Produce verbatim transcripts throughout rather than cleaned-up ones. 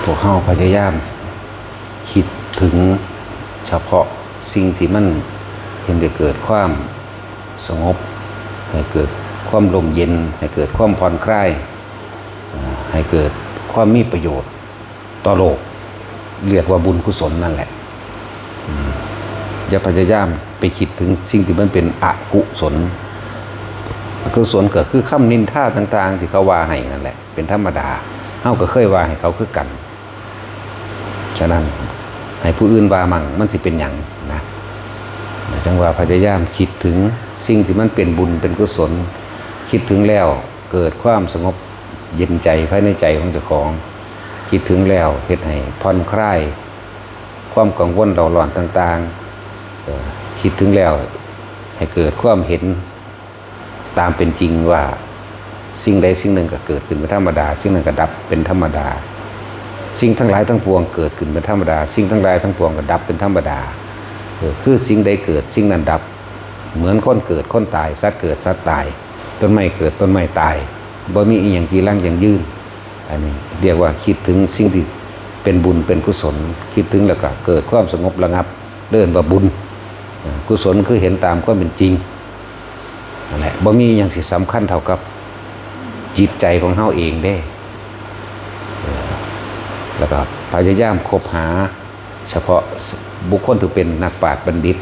พวกเฮาพยายามคิดถึงเฉพาะสิ่งที่มันเห็นได้เกิดความสงบ ให้เกิดความร่มเย็น ให้เกิดความผ่อนคลาย อ่า ให้เกิดความมีประโยชน์ต่อโลก เรียกว่าบุญกุศลนั่นแหละ อืม อย่าพยายามไปคิดถึงสิ่งที่มันเป็นอกุศล อกุศลก็คือคำนินทาต่างๆ ที่เขาว่าให้นั่นแหละ เป็นธรรมดา เฮาก็เคยว่าให้เขาคือกัน ฉะนั้นให้ผู้อื่นว่ามั่งมันสิเป็นหยังนะ จังว่าพยายามคิดถึงสิ่งที่มันเป็นบุญเป็นกุศล คิดถึงแล้วเกิดความสงบเย็นใจภายในใจของเจ้าของ คิดถึงแล้วเฮ็ดให้ผ่อนคลายความกังวลเร่าร้อนต่างๆ เอ่อ คิดถึงแล้วให้เกิดความเห็น ตามเป็นจริงว่าสิ่งใดสิ่งหนึ่งก็เกิดขึ้นเป็นธรรมดา สิ่งนั้นก็ดับเป็นธรรมดา สิ่งทั้งหลายทั้งปวงเกิดขึ้นเป็นธรรมดา สิ่งทั้งหลายทั้งปวงก็ดับเป็นธรรมดา เออ คือสิ่งใดเกิดสิ่งนั้นดับ เหมือนคนเกิดคนตาย สัตว์เกิดสัตว์ตาย ต้นไม้เกิดต้นไม้ตาย บ่มีอีหยังจีรังยั่งยืน อันนี้เรียกว่าคิดถึงสิ่งที่เป็นบุญเป็นกุศล คิดถึงแล้วก็เกิดความสงบระงับ เรียกว่าบุญ อ่า กุศลคือเห็นตามความเป็นจริง นั่นแหละ บ่มีหยังสิสำคัญเท่ากับจิตใจของเฮาเองเด้ เออ แล้วก็พยายามคบหาเฉพาะบุคคลที่เป็นนักปราชญ์บัณฑิต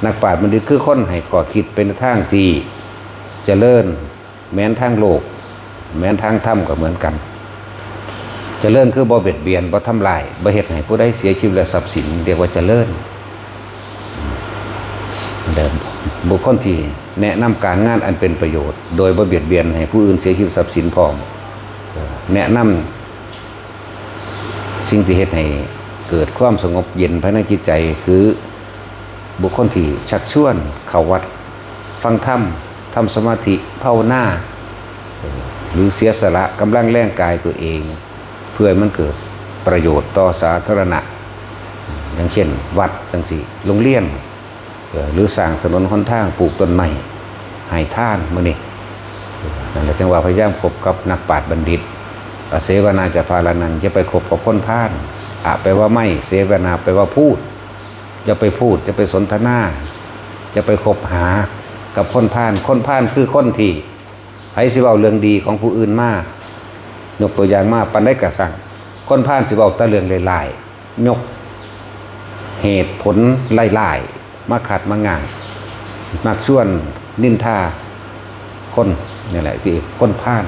นักปราชญ์บัณฑิตคือคนให้ข้อคิดเป็นทางที่เจริญ แม้นทางโลก แม้นทางธรรมก็เหมือนกัน เจริญคือบ่เบียดเบียน บ่ทำลาย บ่เฮ็ดให้ผู้ใดเสียชีวิตและทรัพย์สิน เรียกว่าเจริญ เดิม บุคคลที่แนะนำการงานอันเป็นประโยชน์ โดยบ่เบียดเบียนให้ผู้อื่นเสียชีวิตทรัพย์สินพร้อม แนะนำสิ่งที่เฮ็ดให้เกิดความสงบเย็นภายในจิตใจ คือบุคคลที่ชักชวนเข้าวัดฟังธรรม ทำสมาธิภาวนาหรือเสียสละกำลังแรงกายตัวเอง เพื่อให้มันเกิดประโยชน์ต่อสาธารณะ อย่างเช่นวัดจังซี้ โรงเรียน เอ่อ หรือสร้างถนนหนทาง ปลูกต้นไม้ ให้ทานมื้อนี้ เอ่อ นั่นแหละจังว่าพยายามคบกับนักปราชญ์บัณฑิต อเสวนาจะพาลานัง อย่าไปคบกับคนพาล อะแปลว่าไม่ เสวนาแปลว่าพูด อย่าไปพูด อย่าไปสนทนา อย่าไปคบหากับคนพาล คนพาลคือคนที่ ไผสิเว้าเรื่องดีของผู้อื่นมา ยกตัวอย่างมาปานใดก็ซั่ง คนพาลสิเว้าแต่เรื่องร้ายๆ ยกเหตุผลร้ายๆ มาขัดมาง่าง มักชวนนินทาคน นี่แหละที่คนพาล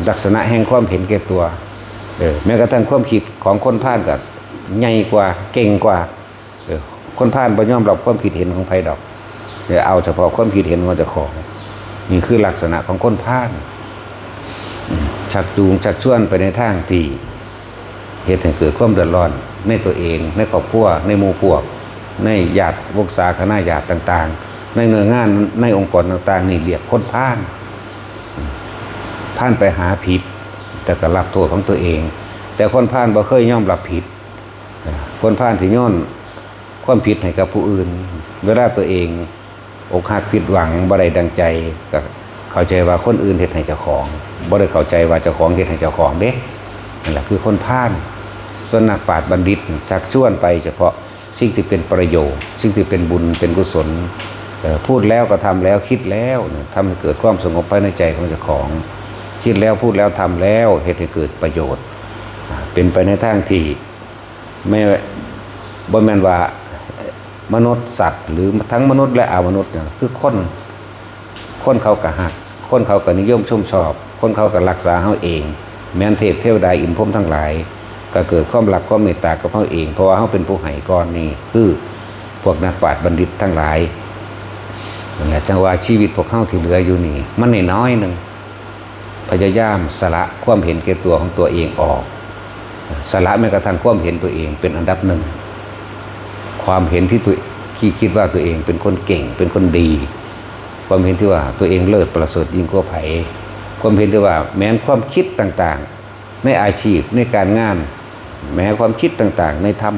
ลักษณะแห่งความเห็นแก่ตัว เออ แม้กระทั่งความคิดของคนพาลก็ใหญ่กว่า เก่งกว่า เออ คนพาลบ่ยอมรับความคิดเห็นของไผดอก เออ เอาเฉพาะความคิดเห็นของเจ้าของ นี่คือลักษณะของคนพาล อืม ชักจูงชักชวนไปในทางที่เฮ็ดให้เกิดความเดือดร้อนในตัวเอง ในครอบครัว ในหมู่พวก ในญาติวงศาคณาญาติต่างๆ ในหน่วยงาน ในองค์กรต่างๆ นี่เรียกคนพาล อืม พาลไปหาผิด แต่ก็รับโทษของตัวเอง แต่คนพาลบ่เคยยอมรับผิด คนพาลสิโยนความผิดให้กับผู้อื่น เวลาตัวเองอกหักผิดหวังบ่ได้ดังใจ ก็เข้าใจว่าคนอื่นเฮ็ดให้เจ้าของ บ่ได้เข้าใจว่าเจ้าของเฮ็ดให้เจ้าของเด้ นั่นแหละคือคนพาล ส่วนนักปราชญ์บัณฑิตชักชวนไปเฉพาะสิ่งที่เป็นประโยชน์ สิ่งที่เป็นบุญเป็นกุศล เอ่อ พูดแล้วก็ทำแล้ว คิดแล้วเนี่ย ทำให้เกิดความสงบภายในใจของเจ้าของ คิดแล้วพูดแล้วทำแล้ว เฮ็ดให้เกิดประโยชน์ อ่า เป็นไปในทางที่ ไม่ บ่แม่นว่า เอ่อ มนุษย์สัตว์ หรือทั้งมนุษย์และอมนุษย์เนี่ย คือคน คนเขาก็ฮัก คนเขาก็นิยมชมชอบ คนเขาก็รักษาเฮาเอง แม้นเทพเทวดาอินทร์พรหมทั้งหลาย ก็เกิดความรักความเมตตากับเฮาเอง เพราะว่าเฮาเป็นผู้ให้ก่อน นี่คือพวกนักปราชญ์บัณฑิตทั้งหลาย นั่นแหละ จังว่าชีวิตพวกเฮาที่เหลืออยู่นี่ มันน้อยๆ หนึ่ง พยายามสละความเห็นแก่ตัวของตัวเองออก สละแม้กระทั่งความเห็นตัวเองเป็นอันดับหนึ่ง ความเห็นที่ตัว ที่คิดว่าตัวเองเป็นคนเก่ง เป็นคนดี ความเห็นที่ว่าตัวเองเลิศประเสริฐยิ่งกว่าไผ ความเห็นที่ว่าแม้นความคิดต่างๆ ในอาชีพ ในการงาน แม้ความคิดต่างๆ ในธรรม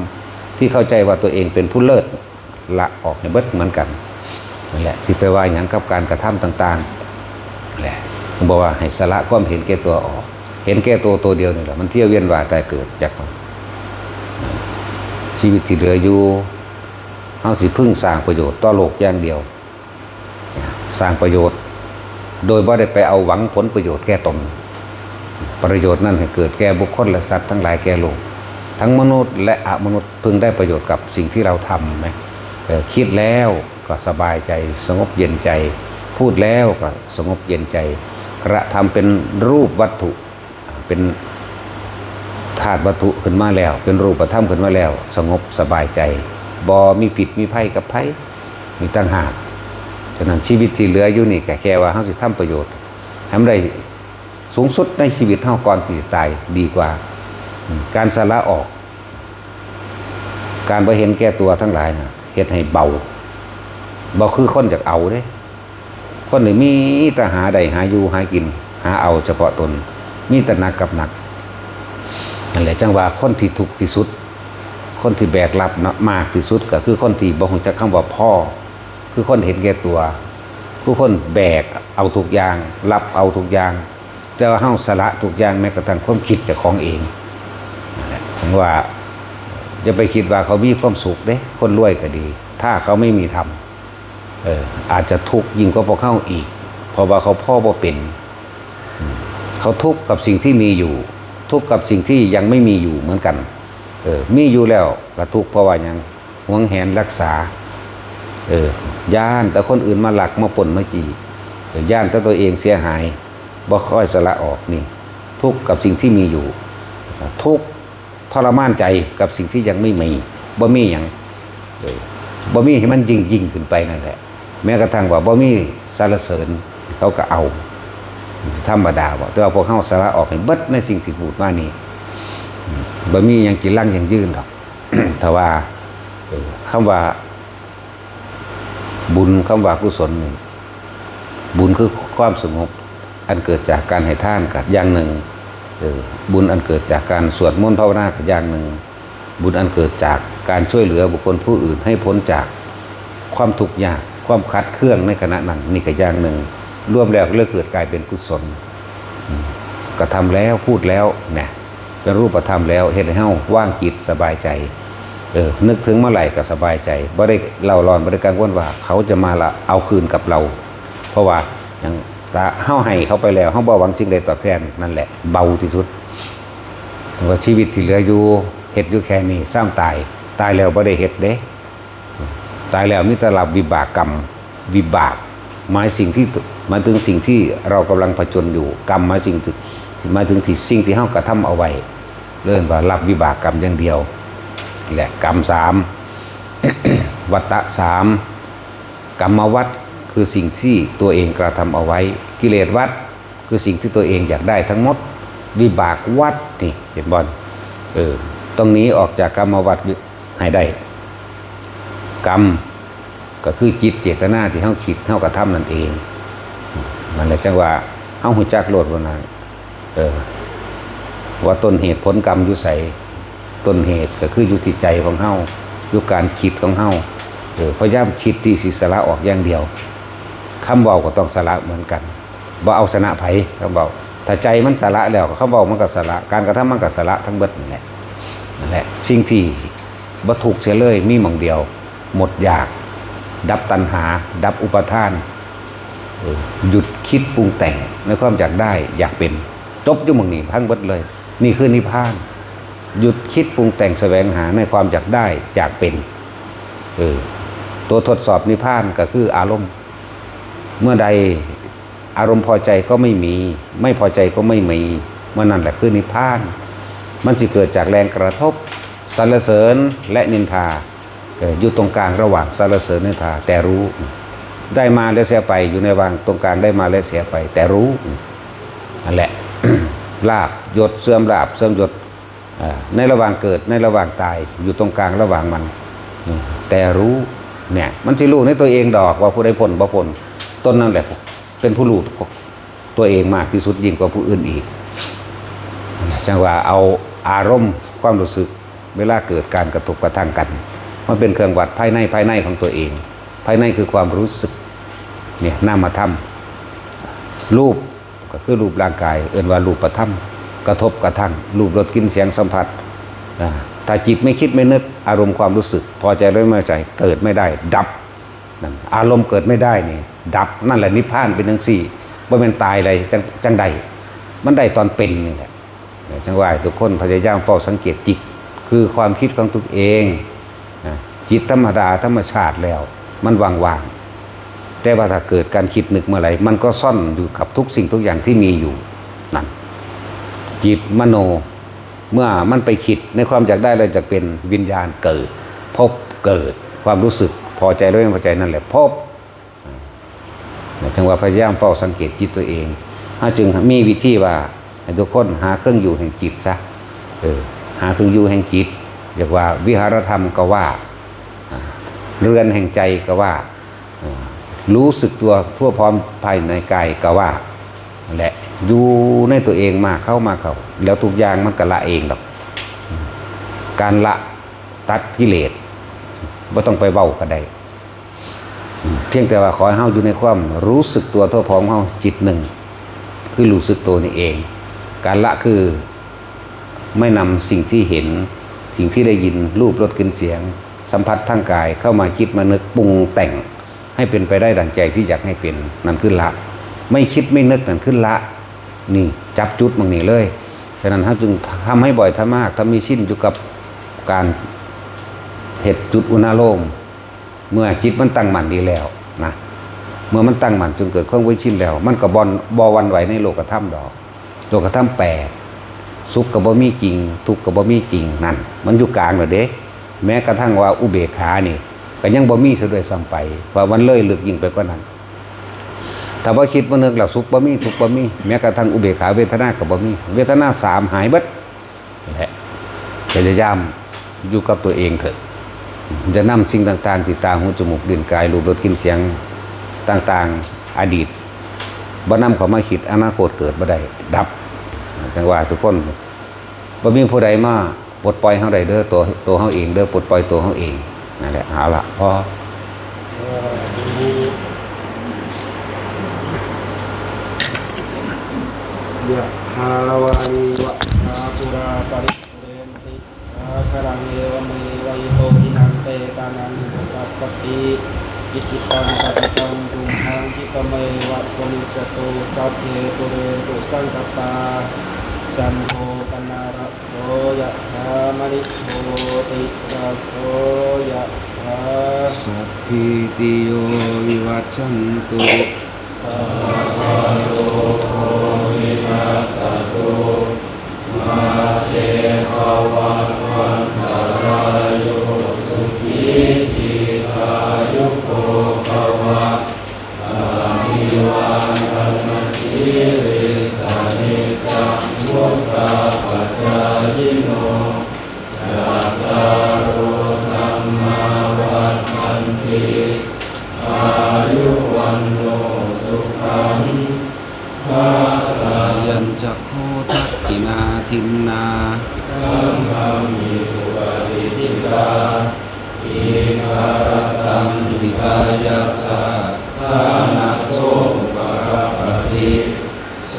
ที่เข้าใจว่าตัวเองเป็นผู้เลิศ ละออกให้เบิดเหมือนกัน นั่นแหละ สิไปว่าหยังกับการกระทำต่างๆ แหละ บอกว่าให้สละความเห็นแก่ตัวออก เห็นแก่ตัวตัวเดียวนี่แหละ มันเที่ยวเวียนว่ายตายเกิดจักมัน ชีวิตที่เหลืออยู่ เฮาสิพึงสร้างประโยชน์ต่อโลกอย่างเดียว สร้างประโยชน์ โดยบ่ได้ไปเอาหวังผลประโยชน์แก่ตน ประโยชน์นั้นให้เกิดแก่บุคคลและสัตว์ทั้งหลายแก่โลก ทั้งมนุษย์และอมนุษย์พึงได้ประโยชน์กับสิ่งที่เราทำไหม เออ คิดแล้วก็สบายใจ สงบเย็นใจ พูดแล้วก็สงบเย็นใจ กระทำเป็นรูปวัตถุ เป็นธาตุวัตถุขึ้นมาแล้ว เป็นรูปธรรมขึ้นมาแล้ว สงบสบายใจ บ่มีผิดมีภัยกับไผ มีต่างหาก ฉะนั้นชีวิตที่เหลืออยู่นี่ก็แค่ว่าเฮาสิทำประโยชน์ให้มันได้สูงสุดในชีวิตเฮาก่อนที่จะตายดีกว่า อืม การสละออก การบ่เห็นแก่ตัวทั้งหลายนะเฮ็ดให้เบา บ่คือคนอยากเอาเด้ คนนี่มีแต่หาได้หาอยู่หากิน หาเอาเฉพาะตน มีแต่หนักกับหนัก นั่นแหละจั่งว่าคนที่ทุกข์ที่สุด คนที่แบกรับมากที่สุดก็คือคนที่บ่ฮู้จักคำว่าพอ คือคนเห็นแก่ตัว คือคนแบกเอาทุกอย่าง รับเอาทุกอย่าง แต่ว่าเฮาสละทุกอย่างแม้กระทั่งความคิดเจ้าของเอง นั่นแหละ ถึงว่าอย่าไปคิดว่าเขามีความสุขเด้ คนรวยก็ดี ถ้าเขาไม่มีธรรม เออ อาจจะทุกข์ยิ่งกว่าพวกเฮาอีก เพราะว่าเขาพอบ่เป็น อืม เขาทุกข์กับสิ่งที่มีอยู่ ทุกข์กับสิ่งที่ยังไม่มีอยู่เหมือนกัน เออ มีอยู่แล้วก็ทุกข์เพราะว่าหยัง หวงแหนรักษา เออ ย้านแต่คนอื่นมาลักมาปล้นมาจี้ เออ ย้านแต่ตัวเองเสียหาย บ่ค่อยสละออกนี่ ทุกข์กับสิ่งที่มีอยู่ ทุกข์ทรมานใจกับสิ่งที่ยังไม่มี บ่มีหยัง เออ บ่มีให้มันยิ่งยิ่งขึ้นไปนั่นแหละ แม้กระทั่งว่าบ่มีสรรเสริญ เขาก็เอา ธรรมดาบ่ แต่ว่าพวกเฮาสละออกให้เบิดในสิ่งที่พูดมานี่ อืม บ่มีหยังจีรังยั่งยืนดอก ถ้าว่า เออ คำว่าบุญ คำว่ากุศลนี่ บุญคือความสงบ อันเกิดจากการให้ทานก็อย่างหนึ่ง เออ บุญอันเกิดจากการสวดมนต์ภาวนาก็อย่างหนึ่ง บุญอันเกิดจากการช่วยเหลือบุคคลผู้อื่นให้พ้นจากความทุกข์ยาก ความขัดเคืองในขณะนั้น นี่ก็อย่างหนึ่ง รวมแล้วก็เลยเกิดกลายเป็นกุศล อืม กระทำแล้ว พูดแล้ว เนี่ย เป็นรูปธรรมแล้ว เฮ็ดให้เฮาวางจิตสบายใจ เออ นึกถึงเมื่อไหร่ก็สบายใจ บ่ได้เร่าร้อน บ่ได้กังวลว่าเขาจะมาละเอาคืนกับเรา เพราะว่าหยัง ถ้าเฮาให้เขาไปแล้ว เฮาบ่หวังสิ่งใดตอบแทน นั่นแหละ เบาที่สุด ว่าชีวิตที่เหลืออยู่ เฮ็ดอยู่แค่นี้ ซ้ำตาย ตายแล้วบ่ได้เฮ็ดเด้ ตายแล้วมีแต่รับวิบากกรรม วิบาก หมายสิ่งที่ หมายถึงสิ่งที่เรากำลังผจญอยู่ กรรมหมายสิ่งที่ หมายถึงที่สิ่งที่เฮากระทำเอาไว้ เรียกว่ารับวิบากกรรมอย่างเดียว และกรรมสาม วัตตะสาม กรรมวัตคือสิ่งที่ตัวเองกระทำเอาไว้ กิเลสวัตคือสิ่งที่ตัวเองอยากได้ทั้งหมด วิบากวัตนี่ เห็นบ่ เออ ต้องหนีออกจากกรรมวัตให้ได้ กรรมก็คือจิตเจตนาที่เฮาคิดเฮากระทำนั่นเอง นั่นแหละจั่งว่าเฮาฮู้จักโลดว่านะ เออ ว่าต้นเหตุผลกรรมอยู่ไส ต้นเหตุก็คืออยู่ที่ใจของเฮา อยู่การคิดของเฮา เออ พยายามคิดที่สิสละออกอย่างเดียว คำเว้าก็ต้องสละเหมือนกัน บ่เอาชนะไผ คำเว้า ถ้าใจมันสละแล้ว คำเว้ามันก็สละ การกระทำมันก็สละทั้งเบิดนั่นแหละ นั่นแหละ สิ่งที่บ่ทุกข์เสียเลยมีหม่องเดียว หมดอยาก ดับตัณหา ดับอุปาทาน เออ หยุดคิดปรุงแต่งในความอยากได้อยากเป็น จบอยู่หม่องนี้ทั้งเบิดเลย นี่คือนิพพาน หยุดคิดปรุงแต่งแสวงหาในความอยากได้อยากเป็น เออ ตัวทดสอบนิพพานก็คืออารมณ์ เมื่อใดอารมณ์พอใจก็ไม่มี ไม่พอใจก็ไม่มี เมื่อนั้นแหละคือนิพพาน มันสิเกิดจากแรงกระทบ สรรเสริญและนินทา เอ่อ อยู่ตรงกลางระหว่างสรรเสริญนินทา แต่รู้ ได้มาและเสียไป อยู่ในระหว่างตรงกลางได้มาและเสียไป แต่รู้ นั่นแหละ ลาภยศเสื่อม ลาภเสื่อมยศ อ่า ในระหว่างเกิด ในระหว่างตาย อยู่ตรงกลางระหว่างมัน อืม แต่รู้ เนี่ย มันสิรู้ในตัวเองดอกว่าผู้ใดพ้นบ่พ้น ตนนั่นแหละเป็นผู้รู้ตัวเองมากที่สุดยิ่งกว่าผู้อื่นอีก จั่งว่าเอาอารมณ์ความรู้สึก เวลาเกิดการกระทบกระทั่งกัน มันเป็นเครื่องวัดภายใน ภายในของตัวเอง ภายในคือความรู้สึก เนี่ย นามธรรม รูป ก็คือรูปร่างกาย เอิ้นว่ารูปธรรม กระทบกระทั่ง รูปรสกลิ่นเสียงสัมผัส อ่า ถ้าจิตไม่คิดไม่นึก อารมณ์ความรู้สึก พอใจหรือไม่พอใจ เกิดไม่ได้ ดับ นั่น อารมณ์เกิดไม่ได้นี่ ดับ นั่นแหละนิพพานเป็นจั่งซี้ บ่แม่นตายเลยจั่ง จั่งได้ มันได้ตอนเป็นนี่แหละ จั่งว่าให้ทุกคนพยายามเฝ้าสังเกตจิต คือความคิดของตัวเอง นะ จิตธรรมดาธรรมชาติแล้ว มันว่างๆ แต่ว่าถ้าเกิดการคิดนึกเมื่อไหร่ มันก็ซ่อนอยู่กับทุกสิ่งทุกอย่างที่มีอยู่ นั่น จิตมโน เมื่อมันไปคิดในความอยากได้แล้วจะเป็น วิญญาณเกิด ภพเกิด ความรู้สึกพอใจหรือไม่พอใจนั่นแหละภพ จั่งว่าพยายามเฝ้าสังเกตจิตตัวเอง เฮาจึงมีวิธีว่าให้ทุกคนหาเครื่องอยู่แห่งจิตซะ เออ หาเครื่องอยู่แห่งจิต เรียกว่าวิหารธรรมก็ว่า อ่า เรือนแห่งใจก็ว่า อ่า รู้สึกตัวทั่วพร้อมภายในกายก็ว่า และอยู่ในตัวเองมากเข้ามากเข้า แล้วทุกอย่างมันก็ละเองดอก การละตัดกิเลส บ่ต้องไปเว้าก็ได้ เพียงแต่ว่าขอให้เฮาอยู่ในความรู้สึกตัวทั่วพร้อมเฮาจิตหนึ่ง คือรู้สึกตัวนี่เอง การละคือไม่นำสิ่งที่เห็น สิ่งที่ได้ยิน รูป รส กลิ่น เสียง สัมผัสทางกาย เข้ามาคิดมานึกปรุงแต่ง ให้เป็นไปได้ดังใจที่อยากให้เป็น นั่นคือละ ไม่คิดไม่นึกนั่นคือละ นี่จับจุดหม่องนี้เลย ฉะนั้นเฮาจึงทำให้บ่อยทำมาก ทำให้ชินอยู่กับการเฮ็ดจุดอุณาโลม เมื่อจิตมันตั้งมั่นดีแล้วนะ เมื่อมันตั้งมั่นจนเกิดความเคยชินแล้ว มันก็บ่อน บ่หวั่นไหวในโลกธรรมดอก โลกธรรมแปด สุขก็บ่มีจริง ทุกข์ก็บ่มีจริง นั่น มันอยู่กลางแล้วเด้ แม้กระทั่งว่าอุเบกขานี่ ก็ยังบ่มีซะด้วยซ้ำไป ว่ามันเลยลึกยิ่งไปกว่านั้น ถ้าบ่คิดบ่นึกแล้วสุขบ่มี ทุกข์บ่มี แม้กระทั่งอุเบกขาเวทนาก็บ่มี เวทนาสามหายเบิด นั่นแหละ พยายามอยู่กับตัวเองเถอะ จะนำสิ่งต่างๆ ที่ตา หู จมูก ลิ้น กาย รูป รส กลิ่น เสียง ต่างๆ อดีต บ่นำเข้ามาคิด อนาคตเกิดบ่ได้ ดับ จั่งว่าทุกคน บ่มีผู้ใดมาปลดปล่อยเฮาได้เด้อ ตัว ตัวเฮาเองเด้อ ปลดปล่อยตัวเฮาเอง นั่นแหละ เอาละ พอ ยะถาวาริวะหาปูราปริปุเรนติสาคารัง เอวเมวะอิโตทินังเปตานังอุปกัปปติ อิจิตังปัจิตังตุมหังคิปะเมวะสมิจจตุ สัพเพปุเรนตุสังกปา จันโทปนารโส ยะถามณิโชติราโส ยะถา สัพพีติโยวิวัชชันตุ สัพพะโรโควินัสสะตุ มาเตภวัตวันตะราโย สุขีทีฆายุโกภะวะ อะภิวาทะนะสีลิสสะ นิจจังวุฑฒาปะจายิโน จัตตาโรธัมมาวัฑฒันติ อายุวัณโณ สุขัง พะลัง ยัญจะโคทักขิณาทินนา สังฆามิสุปะติฏฐิตา อิทธิรัตตัง หิตายัสสะ ทานะโส อุปะกัปปะติ โส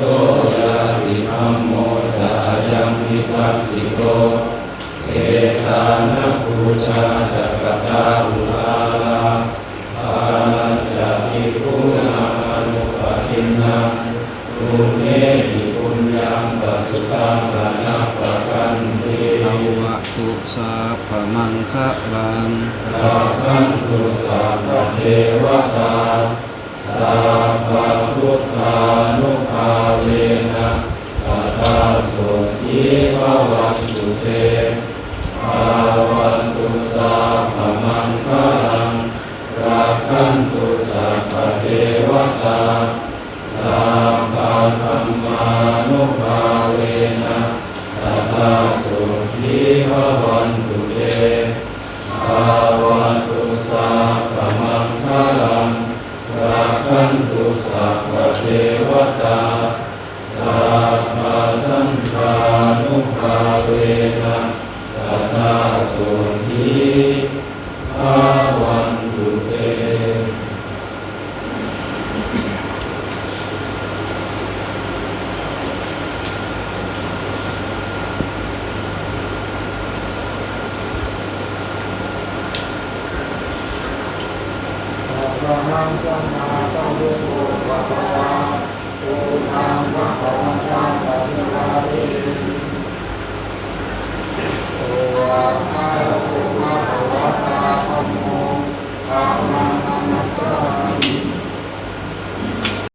ญาติธัมโม จะ อะยัง นิทัสสิโต เอตานะ ปูชา จะ กะตา อุทารา ทานัญจะ ภิกขุนา อนุปะตินนัง ปุณเณหิ ปุญญัง ปะสุตัง อะนะปะกันติ ภะวะตุ สัพพะมังคะลัง รักขันตุ สัพพะเทวะตา สัพพะพุทธานุภาเวนะ สะดาโสฏฐี ภะวันตุเต ภะวันตุ สัพพะมังคะลัง รักขันตุ สัพพะเทวะตา สัพพะธัมมานุภาเวนะ สะดาโสฏฐี ภะวันตุเต ภะวันตุ สัพพะมังคะลัง รักขันตุ สัพพะเทวะตา สัพพะสังฆานุภาเวนะ สะดาโสฏฐี ภะวันตุเต Arahaṃ sammāsambuddho bhagavā. Buddhaṃ bhagavan